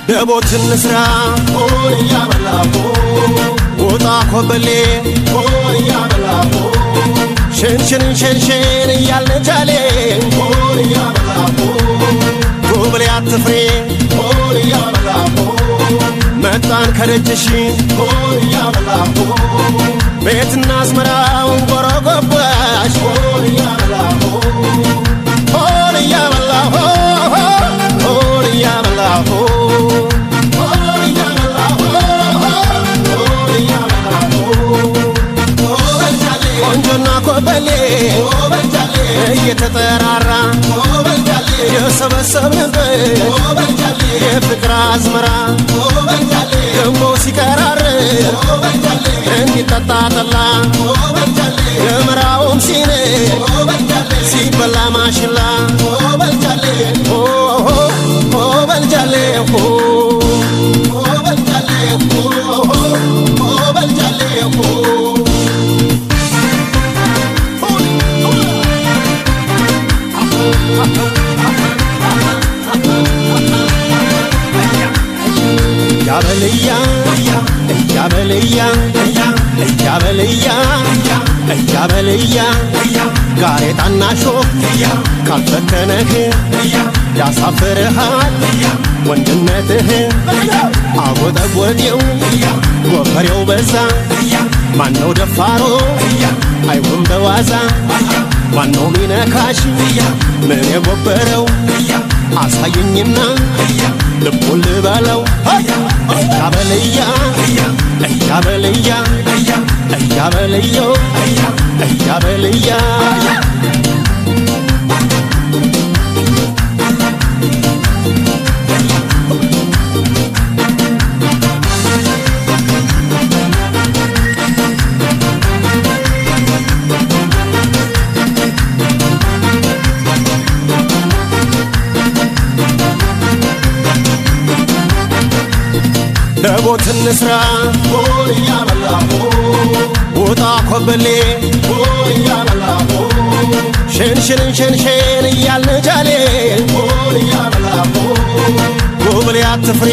ደቦት እንስራ ውጣ ኮበሌ ሽንሽን ሽንሽን እያልን ጃሌ ጉብሌ አትፍሬ መጣን ከደጅሽ ቤትና አዝመራውን ጎረጎባሽ ሆን እያበላሁ ሆን እያበላሁ ቆንጆና ኮበሌ እየተጠራራ የሰበሰብንበት የፍቅር አዝመራ ደሞ ሲቀራር እንዲጠጣ ጠላ ገመራውም ሲን ሲበላ ማሽላ በልጃሌ በልጃሌ። እያበልያ እያበልያ እያበልያ እያበልያ ጋሬጣና ሾህ ካልፈተነህ ያሳፍርሃል ወንድነትህ። አጎጠጎጤው ጎፈሬው በዛ ማነው ደፋሮ አይሆን በዋዛ ማነው ሚነካሽ ምን የጎበረው አሳየኝና ልቡን ልበለው። እያበልያ እያበልያ እያበልዮ እያበልያ። ደቦት እንስራ ውጣ ኮበሌ ሽንሽንን ሽንሽን እያልን ጃሌ ጉብሌ አትፍሬ።